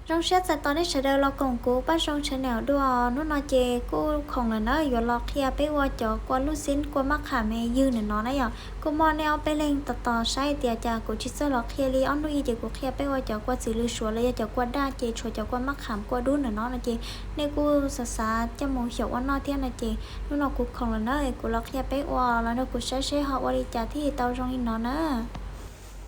Zoo siab txais tos nej sawv daws los koom kuv Paj Zoo channel dua. Hnub no ces kuj khoom lawm na, yuav los qhia peb ua cov kua luj xib kua mab qham me ywg ntawm no na yom. Kuj muaj nej ob peb leeg tos tos saib tias cas kuv tsis txawj los qhia li. Ob hnub ib ces kuv qhia peb ua cov kua txwv lws suav los yog cov kua daj, ces tshuav cov kua mab qham kua dub ntawm no no ces nej kuj xav xav coj mus xyaum ua noj thiab no ces hnub no kuv khoom lawm na, kuv los qhia peb ua, los nrog kuv saib seb ho ua li cas thiaj tau zoo li no na.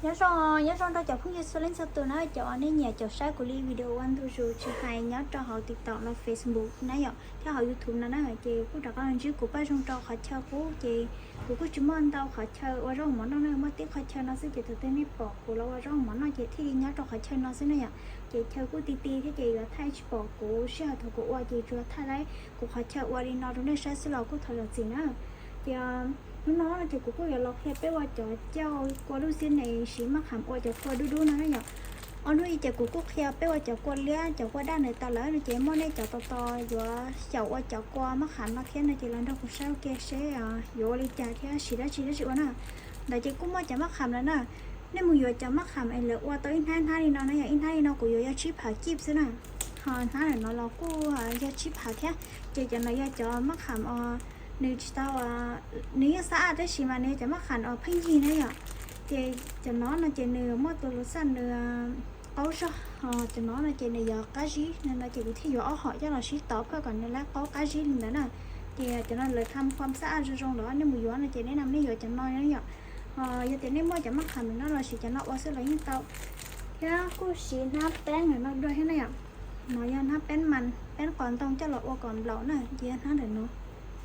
Nyob zoo, nyob zoo rau cov phooj ywg txhua leej txhua tus na, cov uas nej nyiam caum saib kuv li video ua ntu zus tsis hais nyob rau hauv TikTok los Facebook na yom, thiab hauv YouTube no na, ces kuj rov qab los ntsib kuv Paj Zoo rau qhov chaw qub. Ces kuv kuj tsis muaj ntau qhov chaw ua zaub mov noj na, muaj tib qhov chaw no xwb ces thaum twg nej pom kuv los ua zaub mov noj ces thiaj li nyob rau qhov chaw no xwb na yom. Ces chaw kuj ti ti thiab ces yuav thaij tsis pom kuv sij hawm thaum kuv ua ces tsuas thaij laib kuv qhov chaw ua li no rau nej saib xwb los kuj thov zam txim na. Ces hnub no ces kuv kuj yuav los qhia peb ua cov cauj kua luj xib ne siv mab qham ua cov kua dub dub no na yom. Ob hnub ib ces kuv kuj qhia peb ua cov kua liab cov kua daj ntawd tas lawm no ces muaj nej cov tos tos yuav xyaum ua cov kua mab qham no thiab no ces los nrog kuv saib ua ke seb yuav ua li cas thiab siv dab tsi dab tsi ua na. Ntawd ces kuj muaj cov mab qham lawm na. Nej mus yuav cov mab qham es lawv ua tau ib hnab hnab li no na yom, ib hnab li no kuv yuav yog tsib phav kib xwb na. Ho hnab ntawm no los kuj yog tsib phav thiab. Ces cov no yog cov mab qham uas nws tsis tau, nws yeej xab aj tab sis mas nws yog cov mab qham uas pheej yig na yom. Ces cov no no ces nws muaj tus lus xaj nws qaub zog, ho cov no no ces nws yuav qab zib no ces kuv thiaj yuav ob hom coj los sib tov phaj kom nws lab qaub qab zib li ntawd na. Ces cov no lawv tham khuam xab aj zoo zoo los nej mus yuav no ces nej nam nej yuav cov no na yom. Ho yog tias nej muaj cov mab qham ntawm no los siv cov no ua xwb los yeej tau. Thiab kuj siv hnab peeb ntawm no dua thiab na yom. No yog hnab peeb mas peeb qos ntoo coj los ua kom nplaum na, ces yog hnab ntawm no.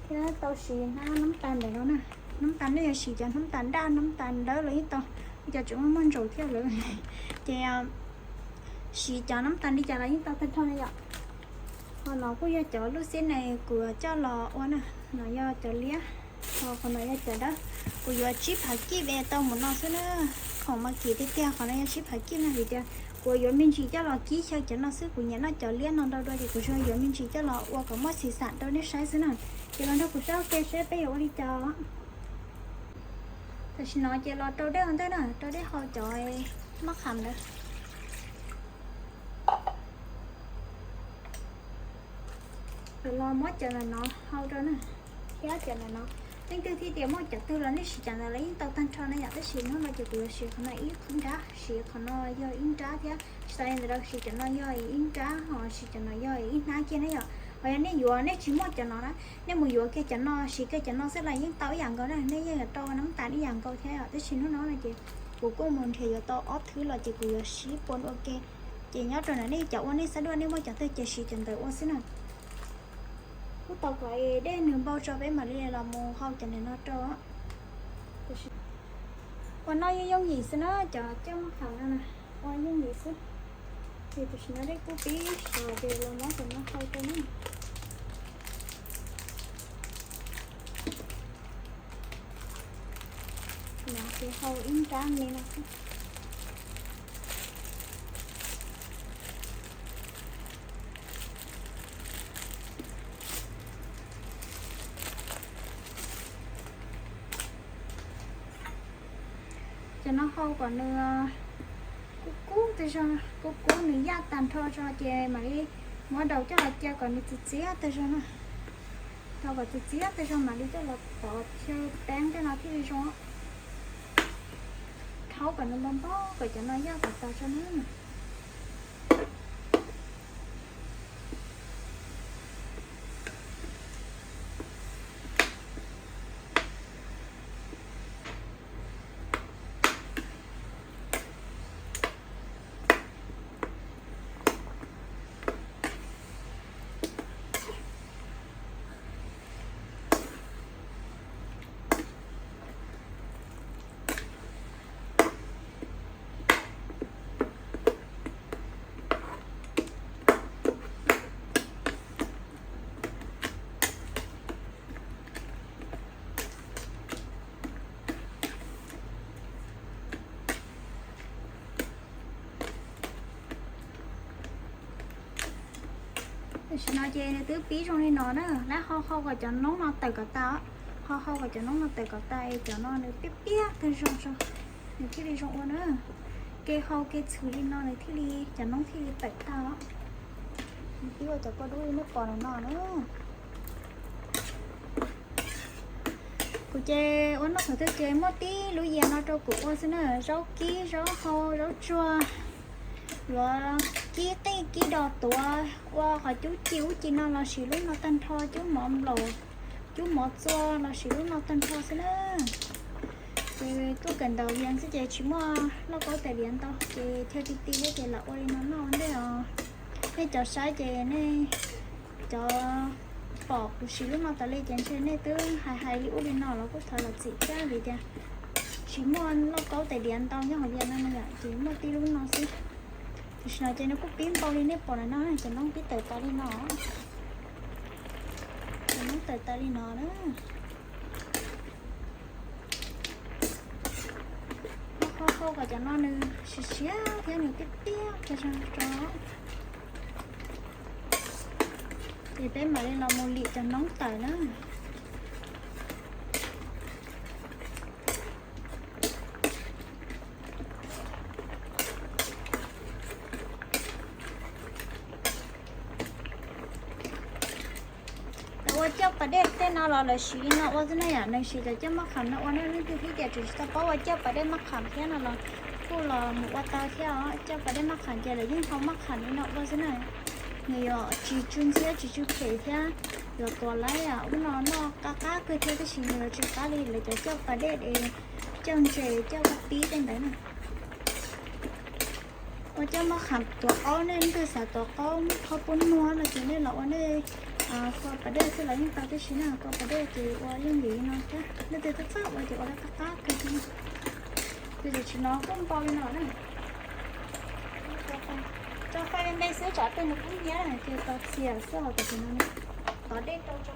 Thiab tau siv hnab nab tas ntawm no na. Nab tas nej yuav siv cov nab tas daj nab tas dawb los yeej tau, cov tseem muaj muaj ntsaum thiab lawm. Ces siv cov nab tas li cas los yeej tau tag nrho na yom. Ho no kuj yog cov luj xib ne kuv coj los ua na, no yog cov liab, ho qhov no yog cov dawb. Kuv yuav tsib phav kib es tau mus no xwb na. Khoom mas kim tiag tiag, qhov no yog tsib phav kib no vim tias kuv yuav me ntsis coj los kib xyaw cov no xwb, kuv nyiam noj cov liab no ntau dua ces kuv tsuas yuav me ntsis coj los ua kom muaj xis xam rau nej saib xwb na. Ces los nrog kuv saib ua ke seb peb yuav ua li cas. Tam sim no ces los rau dej ua ntej na, rau dej hau cov mab qham ntawd. Los muab cov ntawm no hau rau na, thiab cov ntawm no. Leej twg thiaj tias muaj cov twg los nej siv cov ntawd los yeej tau tag nrho na yom, tab sis hnub no ces kuv yuav siv qhov no ib nrab, siv qhov no yog ib nrab thiab tsis tas li ntawd rau siv cov no yog ib nrab, ho siv cov no yog ib hnab kiag na yom. Ho yog nej yuav nej tsis muaj cov no na, nej mus yuav kiag cov no siv kiag cov no xwb los yeej tau ib yam nkaus na, nej yeej yuav tau nab tas ib yam nkaus thiab yom. Tab sis hnub no no ces kuv kuj mus nrhiav yuav tau ob thwb los ces kuv yuav sib pua ua ke. Ces nyob rau ntawm nej cov ua nej xav dua nej muaj cov twg ces siv cov ntawd ua xwb na. Kuj tau kom dej nws npau tso peb mam li los mus hau cov ntawm no rau. Ua noj yooj yooj yim xwb na, cov cauj mab qham no na, ua yooj yim xwb. Ces tam sim no dej kuj pib sov ces los muab cov no hau rau na. No ces hau ib nrab me no xwb. Cov no hau kom nws kub kub tag zog, kub kub nws yaj tag nrho zog ces mam li muab daus coj los cia kom nws txias txias tag zog na. Daus kom txias txias tag zog mam li coj los pov chaw peeb tej no thiaj li zoo. Rhaub kom nws npau npau kom cov no yaj kom tas zog na. Tam sim no ces nws twb pib zoo li no na, lawv ho hau kom cov noob no tawm kom tas, ho hau kom cov noob no tawm kom tas es cov no nws piab piab tag zog tso, nws thiaj li zoo ua na. Ke hau ke txhwm li no nws thiaj li, cov noob thiaj li tawm tag. Nws pib ua cov kua dub li nej pom no na. Kuv ces ua noj qhov twg ces muaj tib lub yias no rau kuv ua xwb na, zaub kib, zaub hau, zaub tsuag, yuav kib qij kib dos tuav ua qhov cub ci ub ci no los sis lub no tag nrho, cub mov nplaum, cub mov txua los sis lub no tag nrho xwb na. Ces tuaj kawm ntawv yees xwb ces tsis muaj lauj kaub tais diav ntau ces chaw ti ti thiab ces lam ua li no noj ua ntej os. Nej cov saib ces nej cov pom kuv siv lub no tas li ces ntshe nej twb hais hais li ub li no los kuj thov zam txim thiab vim tias tsis muaj lauj kaub tais diav ntau nyob hauv Vias Nam no yom, ces muaj tib lub no xwb. Tam sim no ces nws kuj pib npau li nej pom no no, cov noob pib tawm tas li no, cov noob tawm tas li no na. Hau hau kom cov no nws siav siav thiab nws tiaj tiaj tso tso. Ces peb mam li los mus lim cov noob tawm na. Lawv ua caj pas dej tej no los lawv siv li no ua xwb na yom, nws siv cov caj maj qham no ua na, leej twg thiab tias tseem tsis tau paub ua caj pas dej maj qham thiab no los kuj los mus ua tau thiab os. Caj pas dej maj qham ces lawv yeej hau maj qham li no ua xwb na. Nws yuav tsis tsw ntxhiab tsis tsw phem thiab yuav tuav laib ub no noj qab qab kawg thiab, tab sis nws yuav tsis qab li lawv cov caj pas dej es caj ntses caj pas pib tej ntawd na. Ua caj maj qham tuav qaub, nej leej twg xav tuav qaub muab qhov pub nuag no ces nej los ua nej kua pas dej xwb los yeej tau tib si na. Kua pas dej ces ua yooj yim li no thiab, leej twg txawj txawj ua ces ua lawv qab qab kawg thiab. Ces tam sim no kuj npau li no na. Tso faij me me xwb tsam tej nws kub hnyiab na ces tos txias xwb os. Tam sim no tov dej rau tso.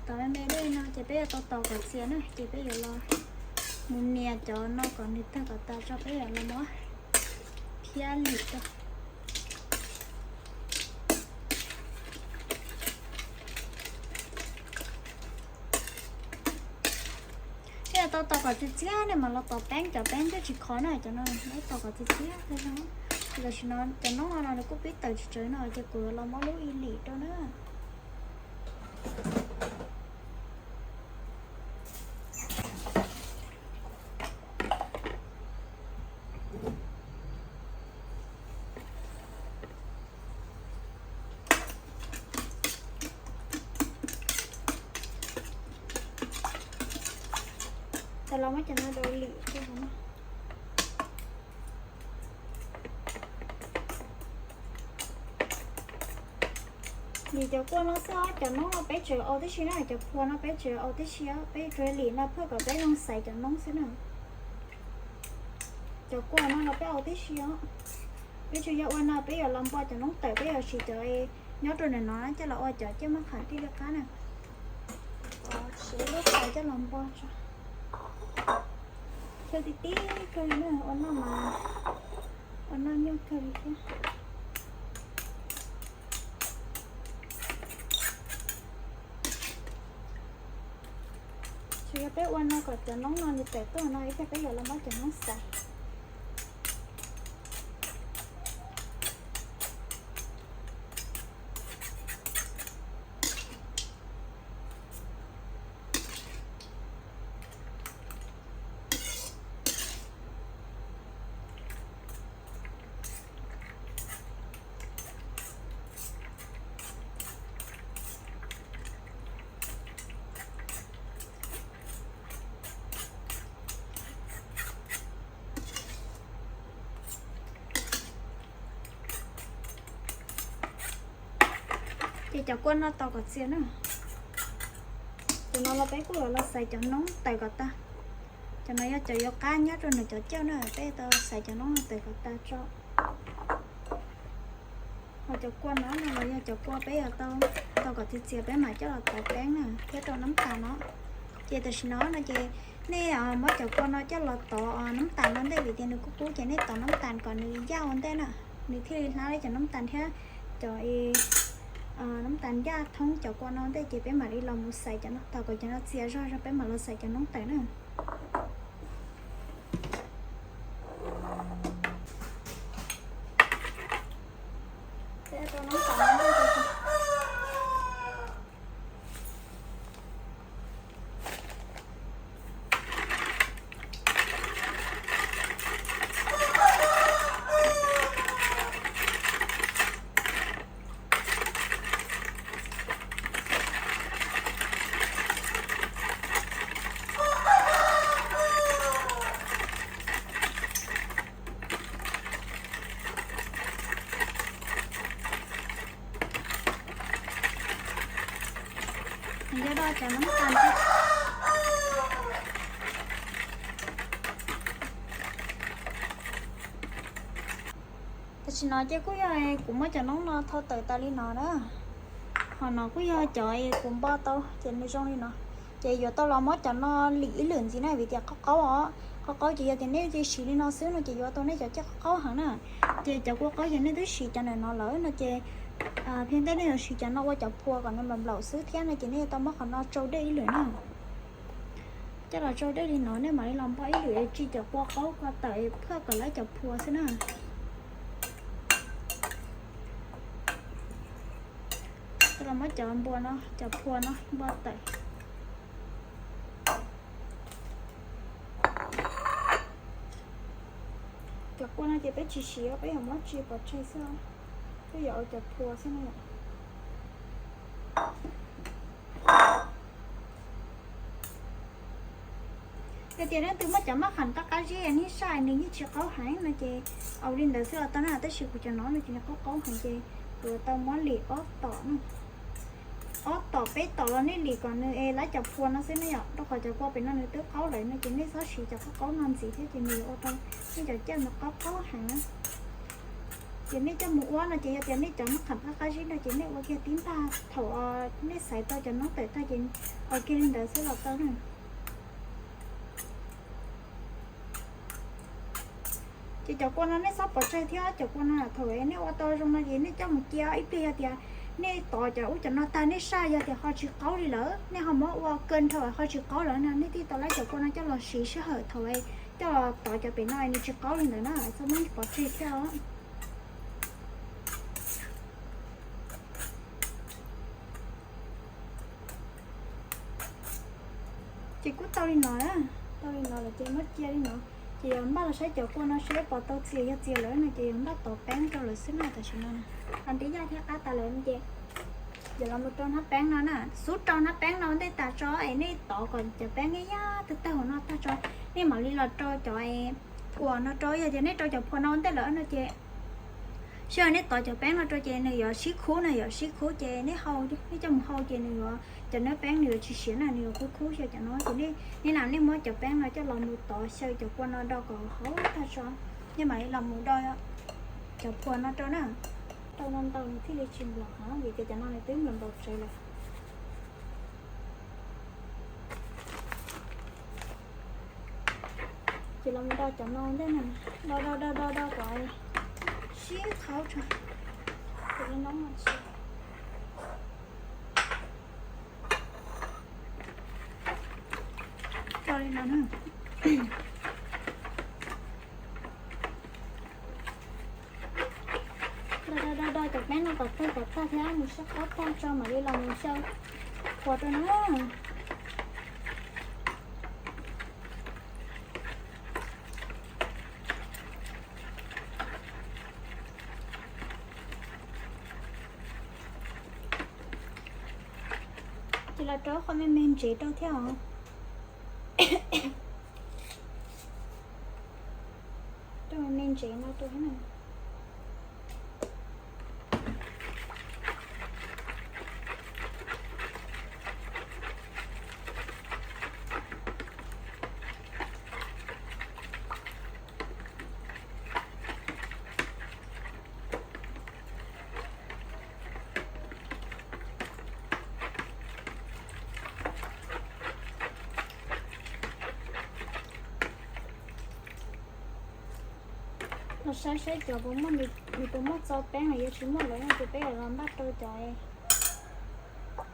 Tov me me dej no ces peb yuav tau tos kom txias na ces peb yuav los mus nias cov no kom nws tawg kom tas tso peb yuav los muab phiab lim rau. Peb yuav tau tos kom txias txias ne mas los tos peeb, cov peeb twb tsis khov na, cov no peb tos kom txias txias tag zog. Tam sim no cov noob no no nws kuj pib tawm tsawv tsawv no ces kuv yuav los muab lub ib lim rau na. Tau los muab cov no rau lim rau hauv no. Lim cov kua no xwb os, cov noob no peb tseem au tib si na, cov phua no peb tseem au tib si os, peb tsuas lim no phwj kom peb zoo xaiv cov noob xwb na. Cov kua no los peb au tib si os. Peb tsuas yog ua no peb yuav los npo cov noob tawm, peb yuav siv cov nyob rau ntawm no coj los ua cov caj maj qham tij liaj qab na. Siv lub tawm coj los npo tso. Chaw ti tib kawg li na, ua noj mas ua noj nyuaj kawg li thiab. Tsuas yog peb ua no kom cov noob no nws tawm tuaj no ib pliag peb yuav los muab cov noob xaiv. Ces cov kua no tos kom txias na. Cov no los peb kuj yuav los xaiv cov noob tawm kom tag. Cov no yog cov yuav qab nyob rau nws cov cauj na, peb tau xaiv cov noob no tawm kom tag tso. Ho cov kua no no los yog cov kua peb yuav tau, tau kom txias txias peb mam coj los tov peeb na thiab rau nab tas no. Ces tam sim no no ces nej muab cov kua no coj los tov nab tas no ntej vim tias nws kub kub ces nej tov nab tas kom nws yaj ua ntej na, nws thiaj li hlab li cov nab tas thiab cov Noob tas ncaj thoob cov kua no ntej ces peb mam li los mus xaiv cov no, tos kom cov no txias zog zog peb mam los xaiv cov noob tawm na. Nws yog do cov noob tas thiab. Tam sim no ces kuj yog kuv muab cov noob no thau tawm tas li no na. Ho no kuj yog cov kuv npo tau ces nws zoo li no. Ces yuav tau los muab cov no lim ib lwm ntxiv na vim tias qaub qaub os. Qaub qaub ces yog tias nej cia siv li no xwb no ces yuav tau nej cov caj qaub qaub heev na. Ces cov kua qaub ces nej twb siv cov ntawm no lawm no ces, phiaj ntej nej yuav siv cov no ua cov phua kom nws nplaum nplaum xwb thiab no ces nej yuav tau muab qhov no tsau dej ib lwm na. Coj los tsau dej li no nej mam li los npo ib lwm tsis cov kua qaub ko tawm phaj kom lawv cov phua xwb na. Coj los muab cov npua no, cov phua no npo tawm. Cov kua no ces peb tsis siv, peb yuav muab tso pov tseg xwb, peb yuav ua cov phua xwb na. Yog tias leej twg muab cov maj qham qab qab zib neb saj nws yeej tsis qaub heev no ces ua li ntawd xwb los tau na, tab sis kuv cov no no ces nws qaub qaub heev ces kuv yuav tau muab lim ob tom na. Ob tom peb tom los nej lim kom nws es lawv cov phua no xwb ne yom, rau qhov cov kua pem no nws twb qaub lawm no ces nej txhob siv cov qaub qaub no ntxiv thiab ces nws yuav ua rau nej cov caj no qaub qaub heev na. Ces nej coj mus ua no ces yog tias nej cov maj qham qab qab zib no ces nej ua kiag tib npag thaum nej xaiv tau cov noob tawm tag ces ua kiag li ntawd xwb los tau na. Ces cov kua no nej txhob pov tseg thiab, cov kua no thaum nej ua tau zoo no ces nej coj mus cia ib pliag, yog tias nej tov cov ub cov no tag nej saj yog tias ho tsis qaub li lawm, nej ho muab ua kaw dhau ho tsis qaub lawm no nej thiaj tau lawv cov kua no coj los siv sij hawm thaum coj los tov cov pem no nws tsis qaub li ntawd na, txhob muab pov tseg thiab os. Ces kuj tau li no, tau li no lawm ces muab cia li no. Ces yog npaj los saib cov kua no saib pom tau txias yog txias lawm no ces yog npaj tov peeb rau lawm xwb na tam sim no. Qhov nti yaj thiab qab tas lawm ces yuav los mus rau hnab peeb no na, xub rau hnab peeb no ntej tas tso es nej tov kom cov peeb yaj tawg tawg hauv no tag tso, nej mam li los rau cov phua no rau, yog tias nej rau cov phua no ntej lawm no ces sij hawm nej tov cov peeb no rau ces nws yuav sib khub na, yuav sib khub ces nej hau, nej coj mus hau ces nws yuav, cov hnab peeb nws yuav tsis siav na, nws yuav khub khub xyaw cov no ces nej, nej lam nej muab cov peeb no coj los mus tov xyaw cov kua no do kom hauv tag tso, nej mam li los mus do cov phua no rau na. Rau ntau ntau nws thiaj li tsis nplaum heev vim tias cov no nws twb nplaum nplaum tsawv lawm. Ces los mus do cov no ntej na, do do do do do kom sib qhau tso. Ces li no tsis do li no na. Do do do do cov peeb no kom tag kom tag thiab nws sib qhau tag tso mam li los mus xyaw phua rau na. Ces los rau qhov me me ntsev rau thiab os. Rau me me ntsev no rau thiab na. Los saib saib cov puas muaj, nws puas muaj txo peeb los yuav tsis muaj lawm no ces peb yuav los npaj rau cov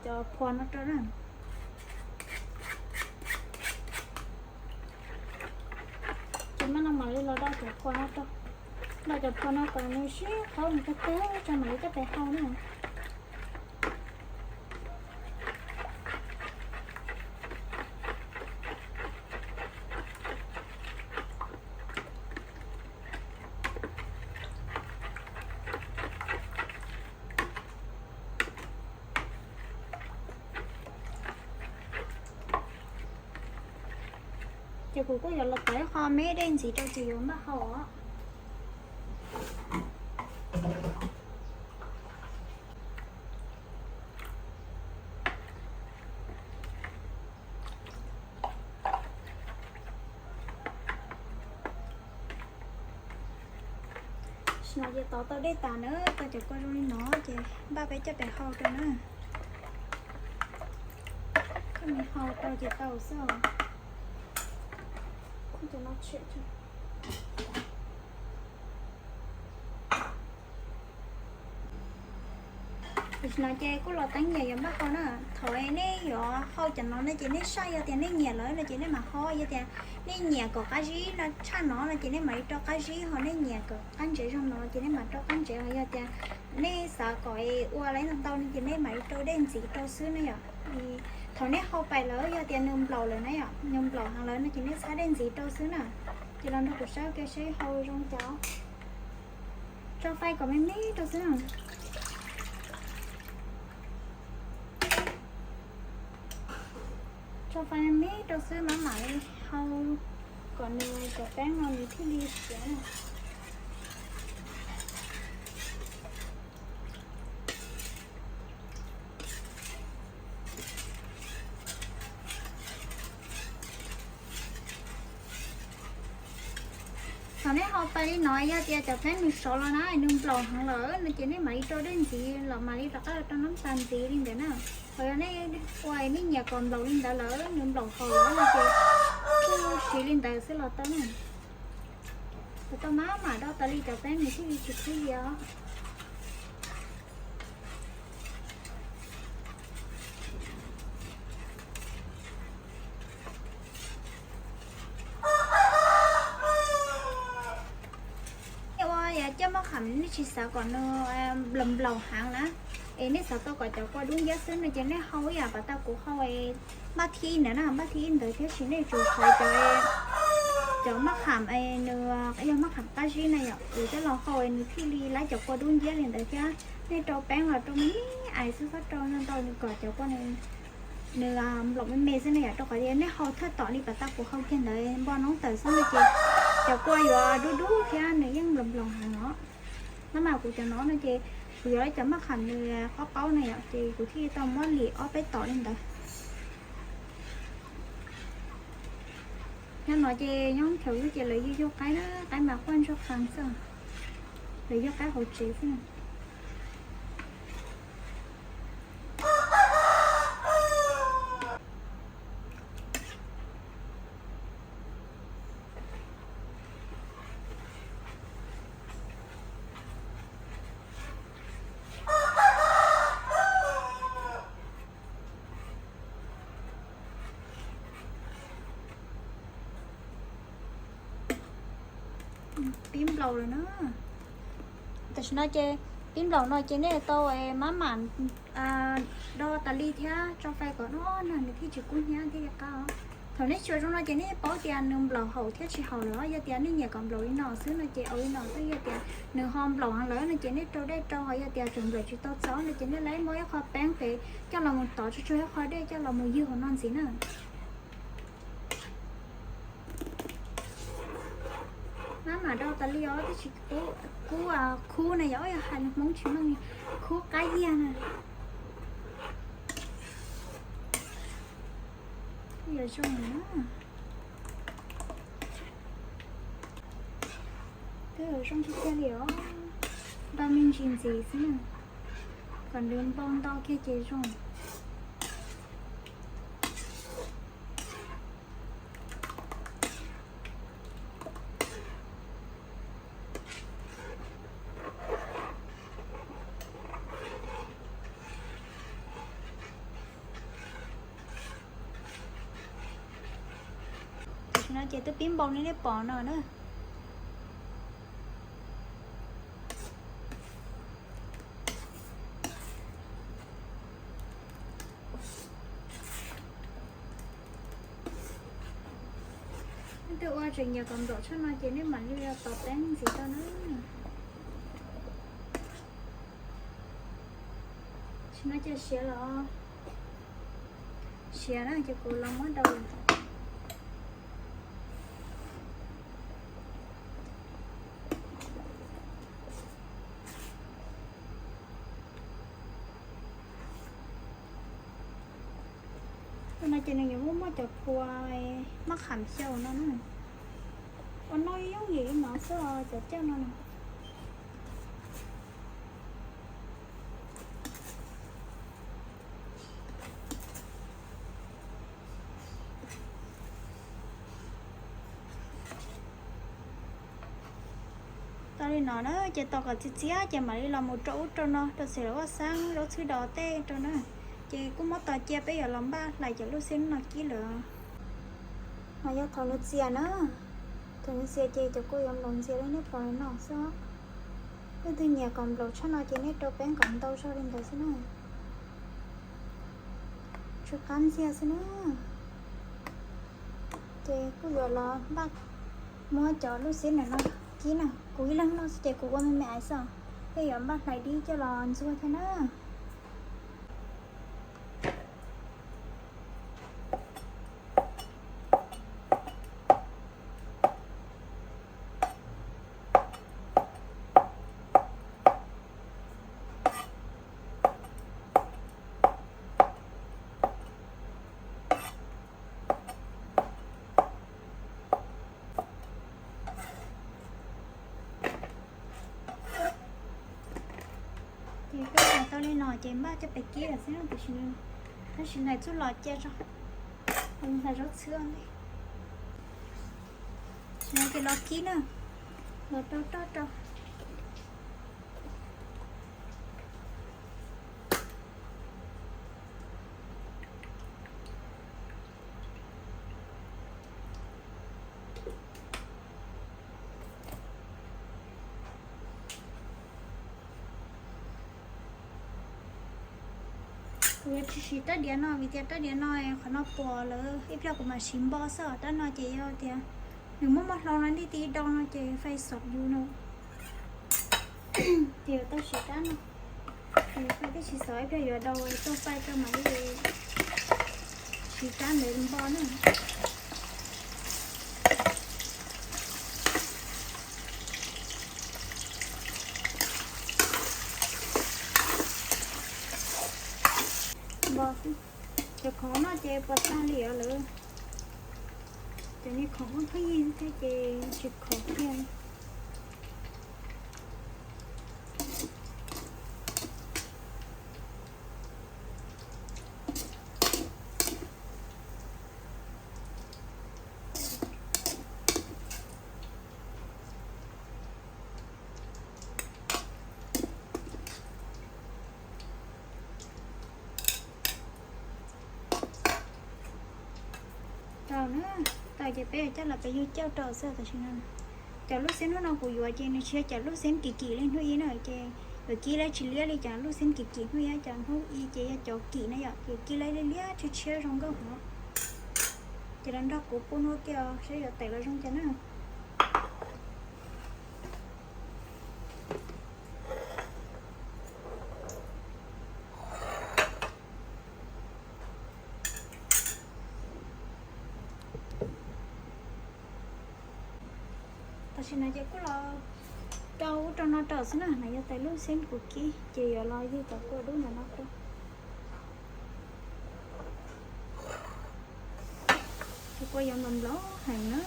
Cov phua no rau na. Ces mam no mam li los do cov phua no rau. Do cov phua no kom nws sib qhov nws tag tag tso mam li coj pem hau na. Ces kuv kuj yuav los tau ib qho me dej ntxiv rau ces yuav npaj hau os. Tam sim no ces tov tau dej tas na, tau cov kua zoo li no ces npaj peb coj pem hau rau na. Koj mus hau rau ces tau xwb os. Tam sim no ces kuj los teeb nyias yuav npaj hau na. Thaum nej yuav hau cov no no ces nej saib, yog tias nej nyiam lawm no ces nej mam hau, yog tias nej nyiam kom qab zib no tshaj no no ces nej mam li rau qab zib, ho nej nyiam kom qab ntsev zoo no ces nej mam rau qab ntsev, ho yog tias nej xav kom ua li ntau ntau no ces nej mam li rau dej ntxiv rau xwb na yom. Thaum nej hau pais lawm yog tias nws nplaum lawm na yom, nws nplaum heev lawm no ces nej txhab dej ntxiv rau xwb na. Ces los nrog kuv saib ua ke seb hau zoo cas. Tso fais kom me me rau xwb na. Tso fais me me rau xwb, mam mam li hau kom nws cov peeb no nws thiaj li siav na. Thaum nej hau pais li no yog tias cov peeb nws sov los na, nws nplaum heev lawm no ces nej mam li rau dej ntxiv los mam li rov qab rau nab tas ntxiv li ntawd na. Ho yog nej ua nej nyiam kom nplaum li ntawd lawm, nws nplaum haus lawm no ces kuj siv li ntawd xwb los tau na. Kuv tau maj mam do tas li cov peeb nws thiaj li tsis khwb yias. Nej ua yog coj maj kham nej tsis xav kom nws nplaum nplaum heev na, es nej xav tau kom cov kua dub nciab xwb no ces nej hau ib yam pas tas kuv hau npaj thib ib ntawd na, npaj thib ib ntawd thiab, sis nej tsum xaiv cov, cov maj kham nws yog maj kham qab zib na yom, kuv coj los hau nws thiaj li laib cov kua dub nciab li ntawd thiab. Nej rau peeb los rau me me ais xwb, txhob rau ntau ntau nws kom cov kua nws nplaum me me xwb na yom, rau qhov tias nej hau thawj tom li pas tas kuv hau kiag ntawd npo noob tawm xwb no ces cov kua yuav dub dub thiab nws yeej nplaum nplaum heev os. Tab mas kuv cov no no ces kuv yuav cov maj kham nws qaub qaub na yom, ces kuv thiaj li tau muab lim ob peb tom li ntawd. Nyob no ces nyob chaw ub ces lawv yug yug qaib na, qaib mas quaj ntsuag qees xwb, lawv yug qaib hauv tsev xwb. Pib nplaum lawm na. Tam sim no ces pib nplaum no ces nej tau maj mam do tas li thiab tso fais kom no no nws thiaj tsis kub hnyiab thiaj li qab os. Thaum nej xyuas zoo no ces nej paub tias nws nplaum haum thiab tsis haum lawm. Yog tias nej nyiam kom nplaum li no xwb no ces ua li no xwb, yog tias nws ho nplaum heev lawm no ces nej rau dej rau, ho yog tias tseem nplaum tsis tau txaus no ces nej laib muab ib qho peeb pem coj los mus tov tsuag tsuag ib qho dej coj los mus ywg hauv no ntxiv na. Maj mam do tas li os, twb tsis kub, kub khub na yom, yog hais lus Hmoob tsis meej li, khub qab yias na. Twb yuav zoo na. Twb yuav zoo tiag tiag li os. Do me ntsis ntxiv xwb na, kom nws npau ntau kiag ces zoo. No ces twb pib npau li nej pom no na. Nej twb ua tseem nyias kom nplaum tshaj no ces nej mam li tos peeb ntxiv tau na. Tam sim no ces siav los siav na ces kuv los muab rau. Tus no ces nws yuav muaj muaj cov phua maj qham xyaum no na. Ua noj yooj yim li no xwb os cov caj no na. Tau li no na ces tos kom txias txias ces mam li los mus rau ub rau no rau xim los vaj xeeb zaub txhwb dos tej rau na. Ces kuj muab tos cia peb yuav los npaj hlais cov lub xib no kib lawm. No yog thaum nws txias na, thaum nws txias ces cov kua yuav nplaum ntxias li nej pom no xwb. Leej twg nyiam kom nplaum tshaj no ces nej rau peeb kom ntau zog li ntawd xwb na. Tsw qab ntxiag xwb na. Ces kuj yuav los npaj muab cov lub xib no kib na, kuv ib leeg noj xwb ces kuv ua me me ais xwb, peb yuav npaj hlais dib coj los ntxuag thiab na. Ces peb hlais tau li no ces npaj coj pem kib lawm xwb na, tam sim no tab sis hlais txuj lom cia tso, hlais zaub txhwb li. Tam sim no ces los kib na, los rau roj rau. Kuv yuav tsis siv rab diav no vim tias rab diav no qhov no puas lawm, ib pliag kuv mam siv npo xwb os. Rab no ces yog tias nws muaj muaj hlau no nti ti do no ces fais xom yus no. Ces yuav tau siv rab no, fais tib si xov ib pliag yuav dau tuaj fais rau mam li siv rab ntawd npo na. Npo xwb, cov khoom no ces puas tag li os lawm. Cov niag khoom muaj pheej yig thiab ces tsis khov kiag. Tau na, tau ces peb coj los peb yug cauj rau xwb tam sim no. Cov lub xeeb hnub no kuv yuav ces nws tsis yog cov lub xeeb kim kim li hnub ib na, ces yuav kib lawv tsis liab li cov lub xeeb kim kim hnub ib, cov hnub ib ces yog cov kim na yom, ces kib lawv liab liab tshiab tshiab zoo nkauj hov. Ces los nrog kuv pub hnub tiag saib yuav tawm los zoo cas na. Tam sim no ces kuj los rau ub rau no rau xwb na, no yog tais lub xeeb kuv kib ces yuav los yug cov kua dub ntawm no rau. Cov kua yuav nplaum nplaum heev na.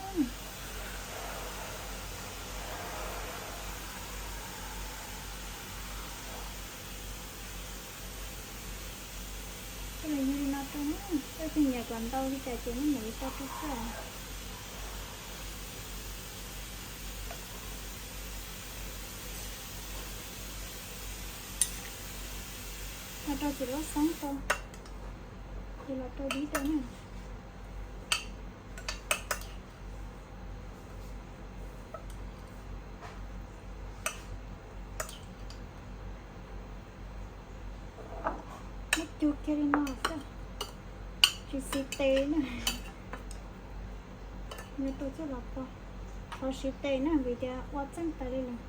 Coj los yug li no rau na, leej twg nyiam kom ntau li cas ces nej mam li tau rau xwb. Los rau txiv lab xeeb rau, ces los rau dib rau na. Kiag li no xwb, tsis siv tes na. Nws tus txuj los pog, thov siv tes na vim tias ua txeej tas li lawm.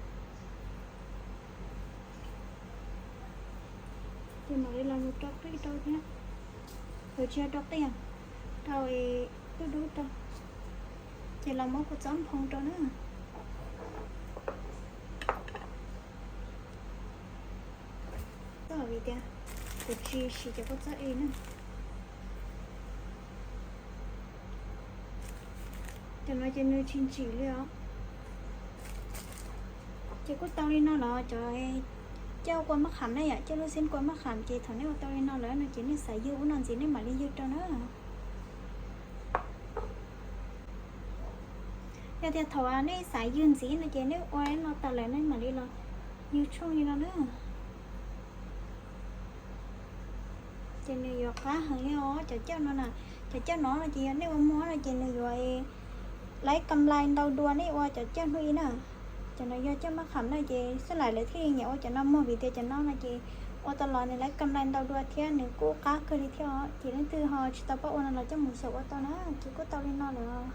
Ces mam li los mus rau qij rau thiab. Los tsis yog rau qij, rau es dub dub rau. Ces los muab kuv txob nphoo rau na. Txob vim tias kuv tsis siv cov kua txob es na. Cov no ces nws tsis ntsim li os. Ces kuj tau li no los cov coj kua maj qham na yom, coj lub xeeb kua maj qham ces thaum nej ua tau li no lawm no ces nej xav ywg ub no ntxiv nej mam li ywg rau na. Yog tias thaum nej xav ywg ntxiv no ces nej ua no tas lawm nej mam li los ywg tshooj li no na. Ces nws yuav qab heev li os cov coj no na. Cov coj no no ces yog nej ua muag no ces nws yuav laib kam lais ntau dua nej ua cov coj hnub ib na. Cov no yog coj maj qham na ces xab lais lawv thiaj li nyiam ua cov no muag vim tias cov no no ces ua tau los nws laib kam lais ntau dua thiab nws kuj qab kawg li thiab os. Ces leej twg ho tsis tau paub ua no los coj mus xyaum ua tau na, ces kuj tau li no lawm.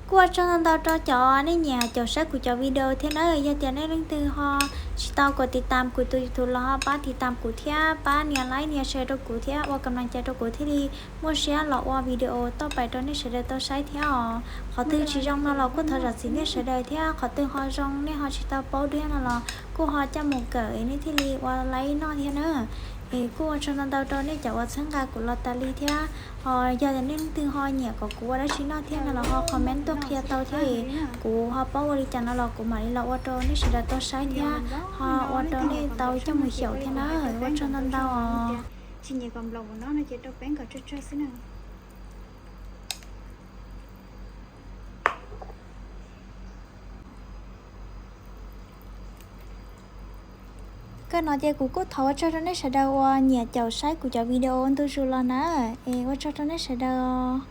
Kuj ua tsaug ntau ntau rau cov nej nyiam caum saib kuv cov video thiab na. Yog tias nej leej twg ho tsis tau kom tiv tam kuv tus YouTube los ho pab tiv tam kuv thiab pab nias like nias share rau kuv thiab ua kam lais cai rau kuv thiaj li muaj siab los ua video toj pais rau nej sawv daws tau saib thiab os. Qhov twg tsis zoo no los kuj thov zam txim nej sawv daws thiab qhov twg ho zoo nej ho tsis tau paub dua no los kuj ho coj mus kawm es nej thiaj li ua laib noj thiab na. Es kuj ua tsaug ntau ntau rau nej cov uas txhawb nqa kuv los tas li thiab. Ho yog tias nej leej twg ho nyiam kom kuv ua dab tsi noj thiab no los ho comment tuaj qhia tau thiab es kuv ho paub ua li cas no los kuv mam li los ua rau nej sawv daws tau saib thiab ho ua rau nej tau coj mus xyaum thiab na. Ua tsaug ntau ntau os. Tsis nyiam kom nplaum no no ces rau peb kom tsawg tsawg xwb na. Kawg no ces kuv kuj thov ua tsaug rau nej sawv daws uas nyiam caum saib kuv cov video ntu zus los na. Es ua tsaug rau nej sawv daws.